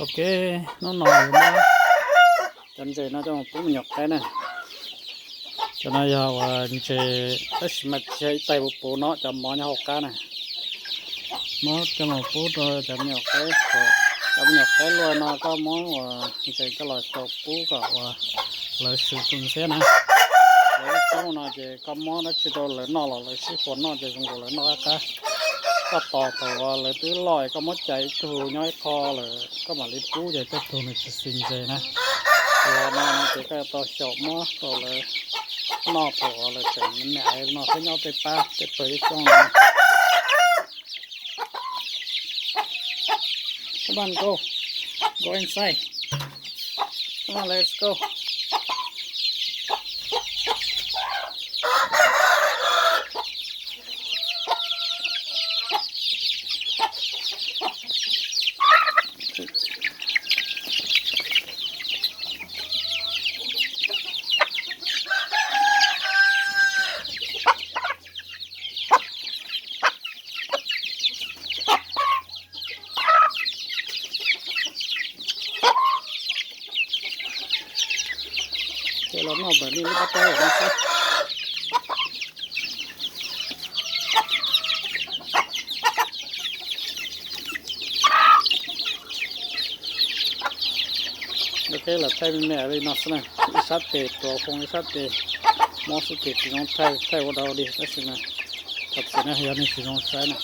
Ok, hnub no yuav muab cov ntses no coj mus pub me nyuam qaib na. Cov no yog uas ntses, tab sis mas tsis yog ib tais puv puv no, cov mov nyob hauv qab na. Muab coj mus pub rau cov me nyuam qaib, cov me nyuam qaib luaj no koj muab uas ntses coj los xyaum pub kom uas lawv swm tus ntxhiab na. Lawv ib tug no ces koj muab dab tsi rau lawv noj los lawv sib huas noj ces zoo nkaus lawv noj qab qab. Koj tos thaum uas lawv twb loj es koj muab cais ib tug nyob ib qho lawm koj mam li pub ces tej tug nws tsis xis ntses na. Los no no ces koj yuav tau xyaum muab rau lawv noj thaum uas lawv tseem me me no thiab nyob tej pab tej pawg ib tsoog no. Come on, go. Go inside. Come on, let's go. Ces los noj ntawm nej lub pob tawb no xwb. Ok, los thaij me me li no xwb na. Ib sab tes tuav foo ib sab tes, mob xwb ces tsis zoo thaij, thaij ua dau li tab sis mas thov txim na yog nej tsis zoo saib na.